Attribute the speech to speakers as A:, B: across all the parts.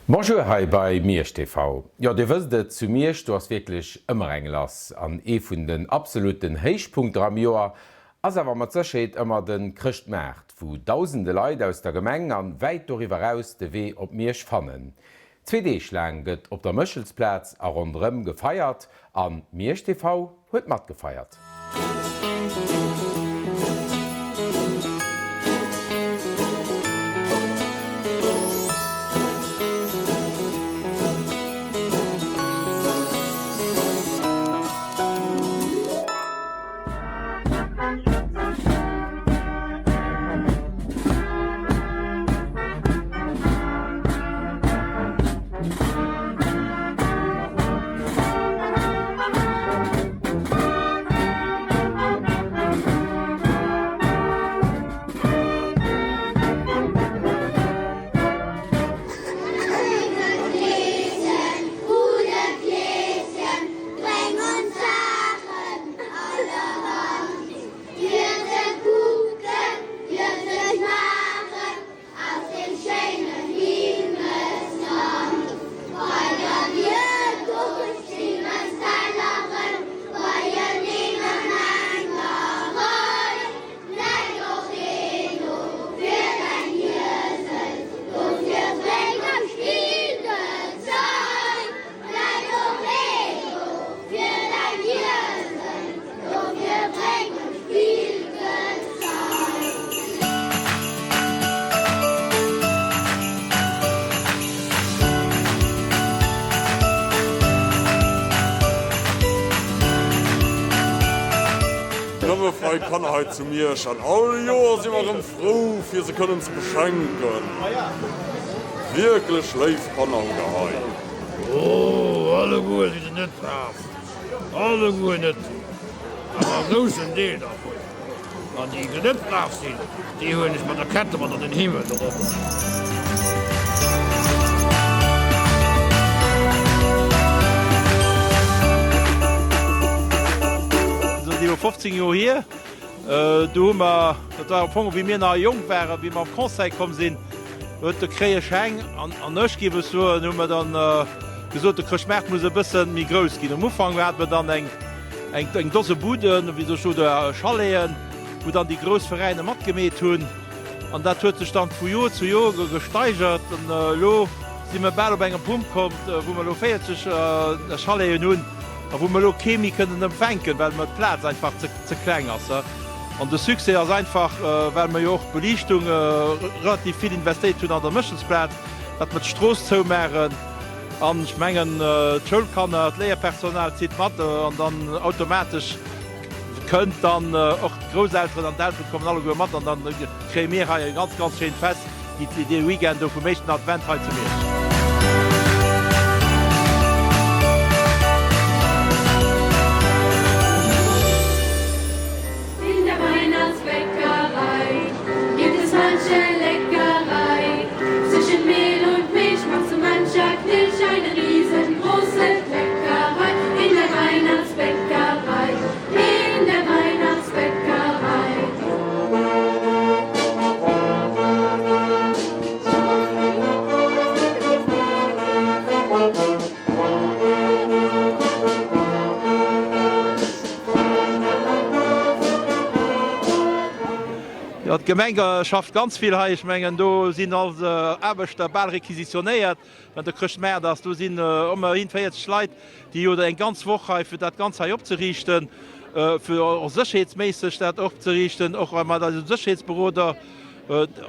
A: Bonjour hei bei Miersch TV. Jo dir wësst et, zu Miersch do ass wierklech ëmmer eng lass an ee vun den absoluten Héichpunkter am Joer ass awer mat Sécherheet ëmmer de Chrëschtmaart, wou dausende Leit aus der Gemeng an wäit doriwwer eraus de Wee op Miersch fannen. Zwee Deeg laang gëtt op der Méchelsplaz a ronderëm gefeiert an Miersch TV huet matgefeiert.
B: Bréng ons Saachen allerhand, fir ze kucken, fir ze schmaachen aus deem schéinen Himmelsland. Bei der Dier do stinn eis Telleren beieneen an enger Rei. Läit och een do fir däin Iesel, dofir bréng eis Spillgezei. Läit och een do fir däin Iesel, dofir bréng e Spillgezei.
C: Nëmme frei Kanner hei zu Miersch an all Joer si mer erëm frou fir se kënnen ze beschenken. Wierklech léif Kanner hu der hei.
D: Oh, alleguer si se net brav, alleguer net, awer e groussen Deel dervun. An déi, déi net brav sinn, déi huelen ech mat der Kette mat an den Himmel erop.
E: Dat ass elo 15 Joer hier. Do hu mer, dat war am Fong wéi mir nach jonk waren, wéi mer am Conseil komm sinn, huet de Kréiesch Heng an ech, géif ech soen, hu mer dann gesot, de Chrëschtmaart muss e bësse méi grouss ginn. Am Ufank hate mer dann eng eng Dose Buden, wéi soll ech soen, oder Chaleten, wou dann déi grouss Veräiner matgemeet hunn. An dat huet sech dann vu Joer zu Joer gesteigert. An elo si mer bal op engem Punkt komm, wou mer elo 40 Chaleten hunn a wou mer elo kee méi kënnen empfänken, well mer d'Plaz einfach ze kleng ass. An de Succès ass einfach, well mer jo och d'Beliichtung relativ vill investéiert hunn an der Méchelsplaz, datt mer d'Strooss zoumaachen. An ech mengen, d'Schoulkanner, d'Léierpersonal zitt mat an dann automatesch kënnt dann och d'Grousselteren an d'Elteren kommen alleguer mat an dann kréie mir hei e ganz, ganz schéint Fest dee Weekend do vum éischten Advent hei zu Miersch.
B: In der Weihnachtsbäckerei gibt es manche Leckerei. Zwischen Mehl und Milch macht so mancher Knilch eine riesengroße Kleckerei. In der Weihnachtsbäckerei, in der Weihnachtsbäckerei.
E: Jo, d'Gemeng schafft ganz vill hei. Ech mengen, do sinn all Aarbechter bal requisitionéiert, wann de Chrëschtmaart ass. Do sinn ëmmerhin 40 Leit, déi jo eng ganz Woch hei, fir dat Ganzt hei opzeriichten, fir och sécherheetsméisseg dat opzeriichten, och mat eisem Sécherheetsberoder.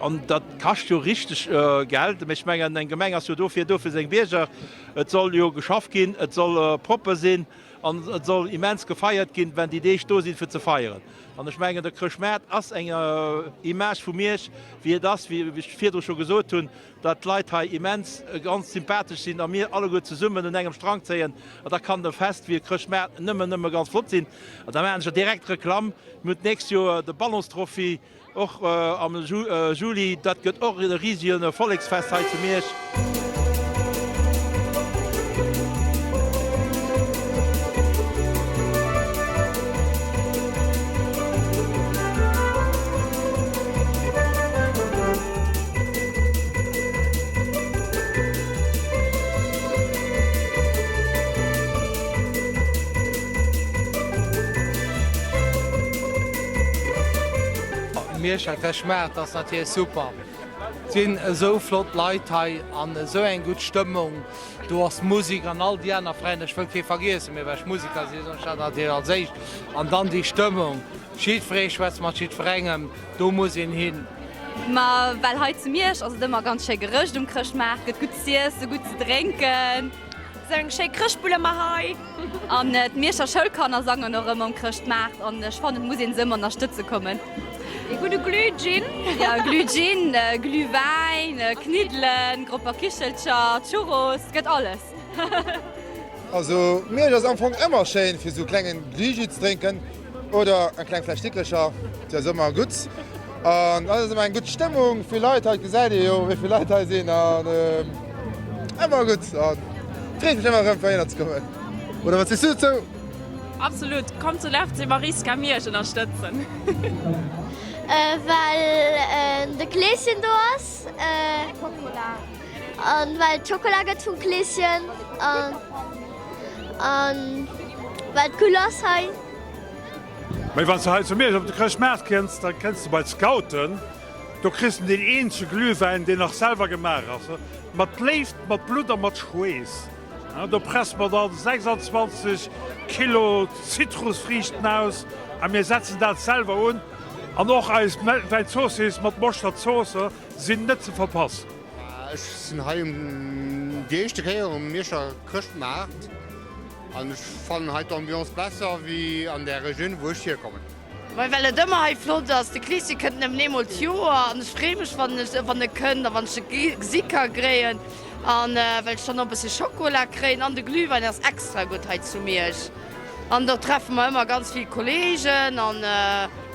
E: An dat kascht jo richteg Geld. Mä ech mengen, eng Gemeng ass jo dofir do, fir seng Bierger. Et soll jo geschafft ginn, et soll propper sinn an et soll immens gefeiert ginn, wenn déi Deeg do sinn, fir ze feieren. An ech mengen, de Chrëschtmaart ass eng Image vu Miersch, wéi et ass, wéi ech virdru scho gesot hunn, datt d'Leit hei immens ganz sympathesch sinn a mir alleguer zesummen un engem Strang zéien. An da kann e Fest wéi e Chrëschtmaart nëmmen, nëmme ganz flott sinn. An da maachen ech och direkt Reklamm, Mir hunn d'nächst Joer de Ballonstrophy. Och am Juli, dat gëtt och e risegen Volleksfest hei zu Miersch.
F: Mierscher Chrëschtmaart ass natierlech super. Et sinn esou flott Leit hei an esou eng gutt Stëmmung. Do ass d'Musek an all déi aner Veräiner, ech wëll kee vergiessen, mee well ech Museker sinn, soen ech dat natierlech als éischt. An dann déi Stëmmung, jiddweree schwätzt mat jiddwerengem, do muss een hin.
G: Ma well hei zu Miersch ass et ëmmer ganz schéi gerëscht um Chrëschtmaart, gëtt gutt z'iessen, gutt ze drénken. Sou eng schéi Chrëschtbull ëmmer hei. An d'Mierscher Schoulkanner sangen och ëmmer um Chrëschtmaart an ech fannen et muss een se ëmmer ënnerstëtze kommen. Ee gudde Glühgin. Jo, Glühgin, Glühwäin, Kniddelen, Gropperkichelcher, Churros, gëtt alles.
H: Also Miersch ass am Fong ëmmer schéin fir sou klengen Glühjus ze drénken oder eng kleng Fläsch Dikrecher, dat ass ëmmer gutt. An et ass ëmmer eng gutt Stëmmung, vill Leit hei, gesäit ee jo wéi vill Leit hei sinn an ëmmer gutt an freet mech ëmmer erëm fir heihinner ze kommen. Oder wat sees du dozou?
I: Absolut, kommt zu FC Mariska Miersch ënnerstëtzen!
J: Well de Kleeschen do ass. An well et Schokola gëtt vum Kleeschen. An well et cool ass hei.
K: Mee wann s de hei zu Miersch op de Chrëschtmaart kënns, da kënns de bei d'Scouten. Do kriss de deen eenzege Glühwäin, deen nach selwer gemaach ass. Mat Léift, mat Blutt a mat Schweess. Do presse mer dann 26 Kilo Zitrusfriichten aus a mir setzen dat selwer un. An och eis Wäizoossiss mat Moschterzooss sinn net ze verpassen.
L: Ech sinn hei déi éischte Kéier um Mierscher Chrëschtmaart an ech fannen hei d'Ambiance besser wéi an der Regioun wou ech hierkommen.
M: Well et ëmmer hei flott ass. De Kleeschen kënnt nëmmen eemol d'Joer an ech freeë mech wann ech wann e kënnt a wann ech e gesi ka kréien an well ech dann och e bësse Schokola kréien an de Glühwein ass extra gutt hei zu Miersch an do treffe mer ëmmer ganz vill Kollegen an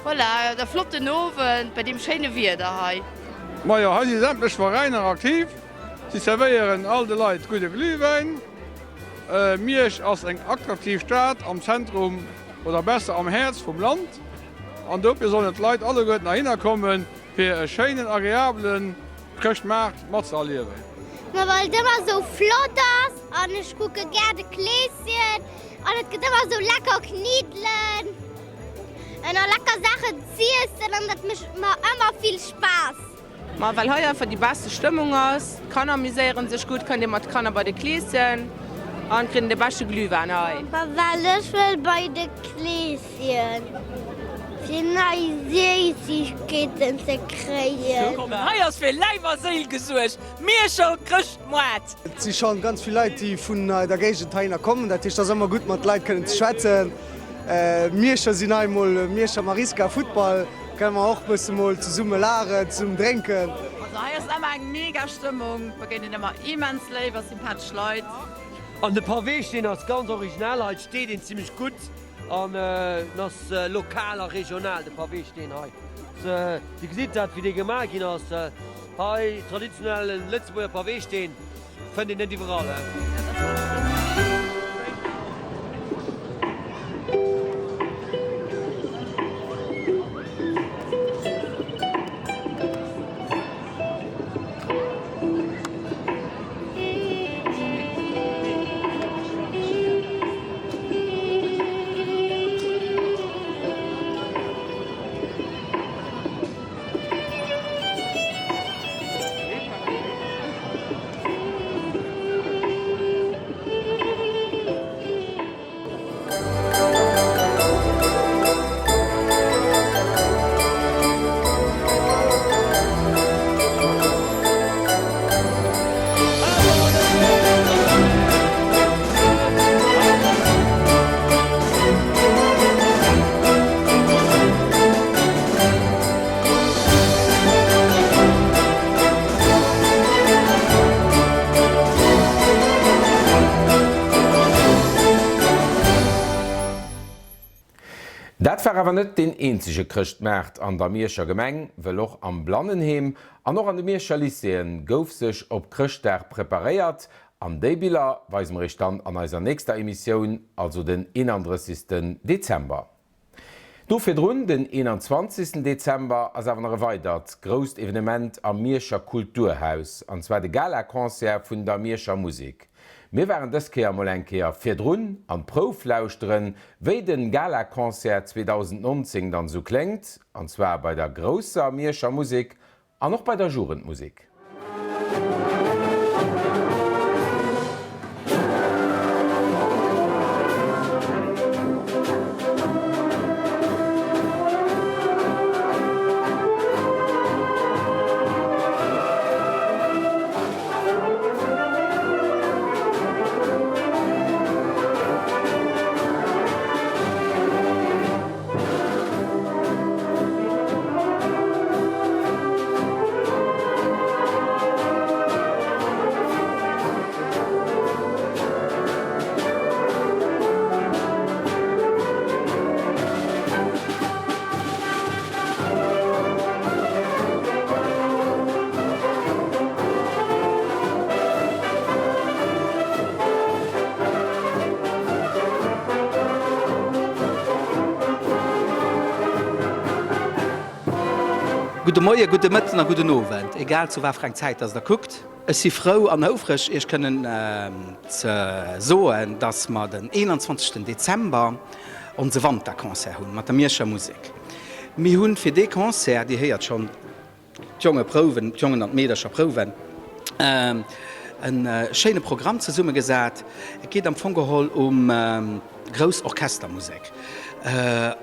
M: voilà e flotten Owend bei deem schéine Wieder hei.
N: Majo, hei si sämtlech Veräiner aktiv. Si zerwéieren all de Leit gudde Glühwäin. Miersch ass eng attraktiv Stad am Zentrum, oder besser am Häerz vum Land. An dofir sollen d'Leit alleguerten heihinner kommen, fir e schéinen, agreabele Chrëschtmaart matzëerliewen.
J: Ma well et ëmmer esou flott ass an ech kucke gär de Kleeschen an et gëtt ëmmer esou lecker Kniddelen an lecker Saachen z'iessen an dat mécht mer ëmmer vill Spaass.
O: Ma well hei einfach déi beste Stëmmung ass, d'Kanner amuséieren sech gutt, kënnt ee mat de Kanner bei de Kleeschen an kritt een de beschte Glühwän hei.
J: Ma well ech wëll bei de Kleeschen fir nei Séissegkeeten ze kréien.
P: Hei ass fir Läif a Séil gesuergt, Mierscher Chrëschtmoart!
Q: Et si schonn ganz vill Leit, déi vun der Géigend heihinner kommen. Dat heescht, et ass ëmmer gutt, mat Leit kënnen ze schwätzen. Mierscher sinn hei mol Mierscher Mariska Futtball. Kënne mer och bësse mol zesumme laachen, zesummen drénken.
R: Also hei ass emmer eng mega Stëmmung, begéint een emmer immens léif a sympathesch Leit.
S: An de Paweesteen ass ganz originell, hei steet een zimlech gutt an en ass lokal a regional de Paweesteen hei. Dir gesitt dat wéi dee gemaach ginn ass hei, traditionellen Lëtzebuerger Paweesteen. Fënnt een net iwwerall, he?
A: Dat war awer net deen eenzege Chrëschtmaart an der Mierscher Gemeng, wëll och am Blannenheem an och an de Mierscher Lycéeën gouf sech op Chrëschtdag preparéiert an déi Biller weise mer iech dann an eiser nächster Emissioun, also den 31. Dezember. Do virdrun, den 21. Dezember, ass awer nach e weidert grousst Evenement am Mierscher Kulturhaus, an zwar de Gala-Concert vun der Mierscher Musek. Mir waren dës Kéier mol eng Kéier virdrun an d'Prouf lauschteren, wéi den Galaconcert 2019 dann sou kléngt, an zwar bei der grousser Mierscher Musek an och bei der Jugendmusek.
T: Gudde Moien, gudde Mëtten a gudden Owend, egal zu wat fir eng Zäit dass der kuckt. Ech si frou an houfreg Iech kënnen ze soen, dass mer den 21 Dezember onse Wanterconcert hunn mat der Mierscher Musek. Mir hunn fir dee Concert, Dir héiert schonn d'Jonge prouwen, d'Jongen an d'Meedercher prouwen, e schéine Programm zesummegesat. Et geet am Fong geholl um grouss Orchestermusek.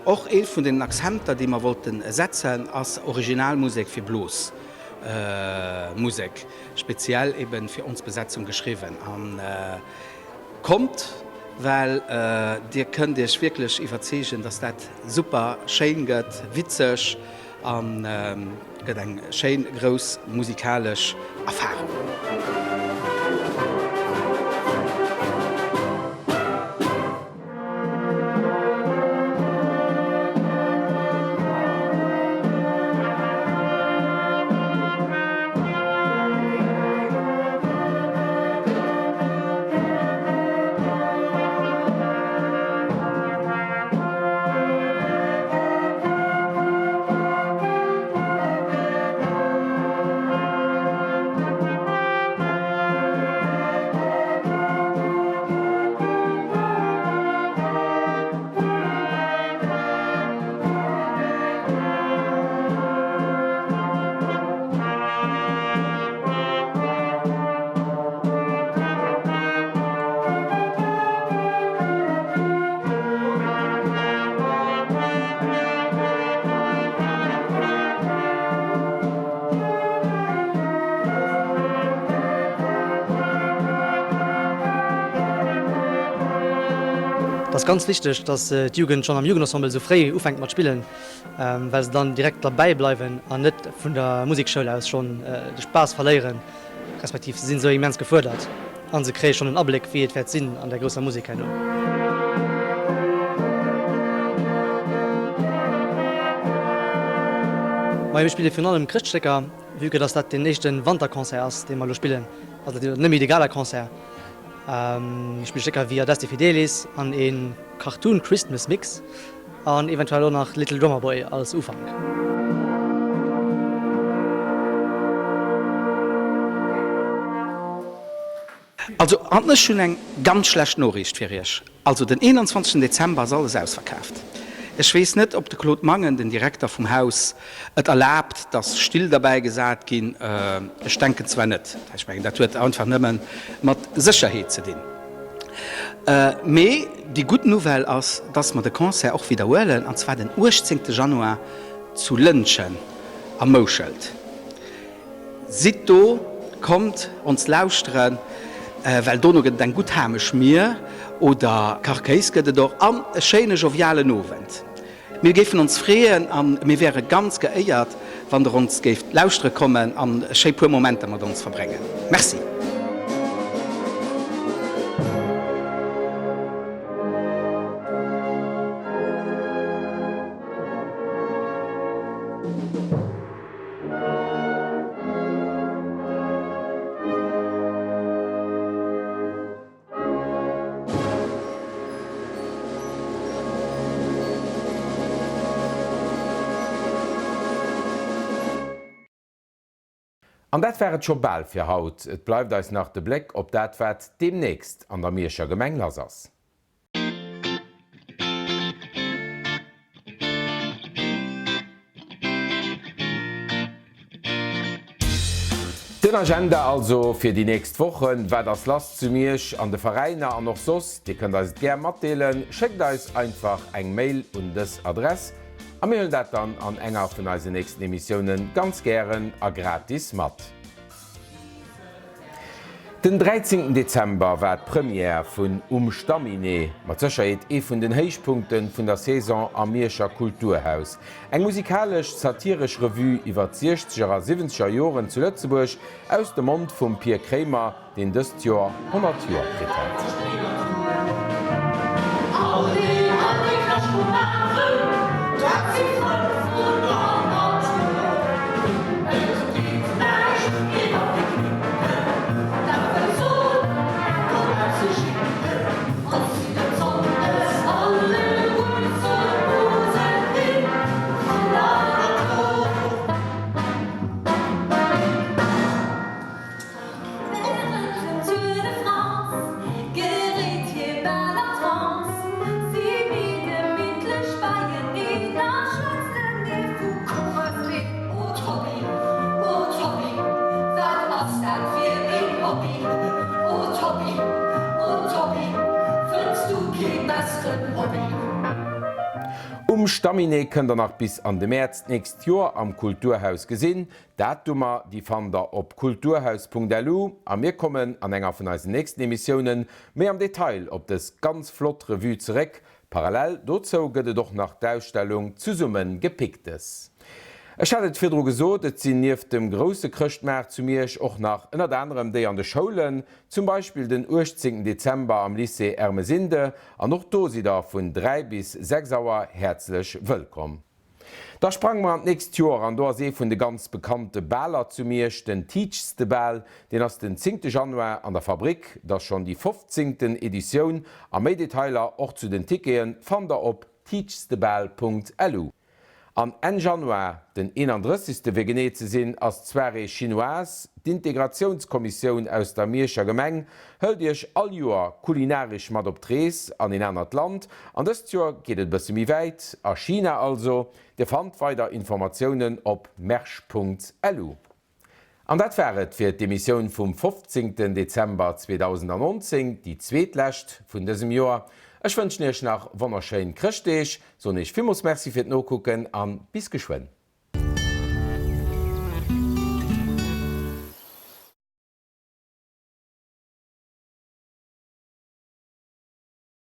T: Och ee vun den Accenter, déi mer wollte setzen, ass Originalmusek fir Blosmusek, speziell ebe fir ons Besetzung geschriwwen. Kommt, well dir kënnt iech wierklech iwwerzeegen, dass dat super schéin gëtt, witzeg an gëtt eng schéin grouss musikalesch Erfahrung.
U: Et ass ganz wichteg, dass d'Jugend schonn am Jugendensemble esou fréi ufänkt mat spillen, well se dann direkt derbäi bleiwen an net vun der Musekschoul aus schonn de Spaass verléieren, respektiv se sinn esou immens gefuerdert a se kréie schonn en Abléck, wéi et wäert sinn an der grousser Musek herno. Majo, mir spille virun allem Chrëschtstécker, vue que dass dat deen éischte Wanterconcert ass, dee mer elo spillen, also net méi de Galaconcert. Mir spille Stécker wéi Adeste Fidelis an ee Cartoon Christmas Mix an eventuell och nach Little Drummer Boy als Ufank.
T: Also an ech hunn eng ganz schlecht Noriicht fir iech. Also den 21 Dezember ass alles ausverkaaft. Ech weess net ob de Claude Mangen, den Direkter vum Haus, et erlaabt, dass Still derbäi gesat ginn. Ech denken zwar net. Ech mengen dat huet einfach nëmme mat Sécherheet ze dinn. Mee déi gutt Nouvelle ass, dass mer de Concert och widderhuelen, an zwar den 18 Januar zu Lëntgen am Mouschelt. Sidd do, kommt ons lauschteren, well dono gëtt et eng gutt Hameschmier oder Kachkéis gëtt et och an e schéine jovialen Owend. Mir géifen ons freeën a mir wäre ganz geéiert, wann der ons géift lauschtere kommen an e schéi puer Momenter mat ons verbréngen. Merci.
A: An dat war et scho bal fir haut. Et bleift eis nach de Bléck op dat wat deemnächst an der Mierscher Gemeng lass ass. Den Agenda also fir déi nächst Wochen, Wat ass lass zu Miersch, an de Veräiner an och soss? Dir kënnt eis et gär matdeelen. Schéckt eis einfach eng Mail un dës Adress a mir huelen dat dann an enger vun eisen nächsten Emissiounen ganz gären a gratis mat. Den 13 Dezember war d'Première vun Um Stamminee, mat Sécherheet ee vun den Héichpunkte vun der Saison am Mierscher Kulturhaus. Eng musikalesch, satiresch Revue iwwer d'Siechzeger a Siwwenzeger Joren zu Lëtzebuerg, aus dem Mond vum Pir Kremer, deen dëst Joer 100 Joer kritt hat.
B: Wärend dem Tour de France geréit hie bal an Trance. Si mi gemittlech beieneen, da schwätzen mir vu Kuchesmehl. O Tobby, o Tobby, wat ass dat fir een Hobby? O Tobby, o Tobby, fënns du kee besseren Hobby?
A: Um Stamminee kënnt der nach bis an de Mäerz d'nächst Joer am Kulturhaus gesinn. D'Datumer, déi fannt der op kulturhaus.lu a mir kommen an enger vun eisen nächsten Emissiounen méi am Detail op dës ganz flott Revue zeréck. Parallel dozou gëtt et och nach d'Ausstellung Zesumme gepicktes. Ech hat et virdru gesot, et sinn nieft dem grousse Chrëschtmaart zu Miersch och nach ënnert anerem déi an de Schoulen, zum Beispill den 18 Dezember am Lycée Ermesinde an och do sidd der vun 3 bis 6 Auer häerzlech wëllkomm. Da sprange mer an d'nächst Joer an do ass ee vun de ganz bekannte Baler zu Miersch, den Tiitschste Bal. Deen ass den zéngte Januar an der Fabrik. Et ass schonn déi fofzéngten Editioun a méi Detailer och zu den Ticketen fannt der op tiitschstebal.lu. An Enn Januar, den 31. Fir genee ze sinn, ass d'Soirée chinoise. D'Integratiounskommissioun aus der Mierscher Gemeng hëlt iech all Joer kulinaresch mat op d'Rees an een anert Land. An dëst Joer geet et e bësse méi wäit, a China also. Dir fannt weider Informatiounen op mersch.lu. An dat war et fir d'Emissioun vum 15 Dezember 2019, déi zweetlescht vun dësem Joer. Ech wënschen iech nach wonnerschéin Chrëschtdeeg, soen iech villmools Merci fir d'Nokucken an bis geschwënn.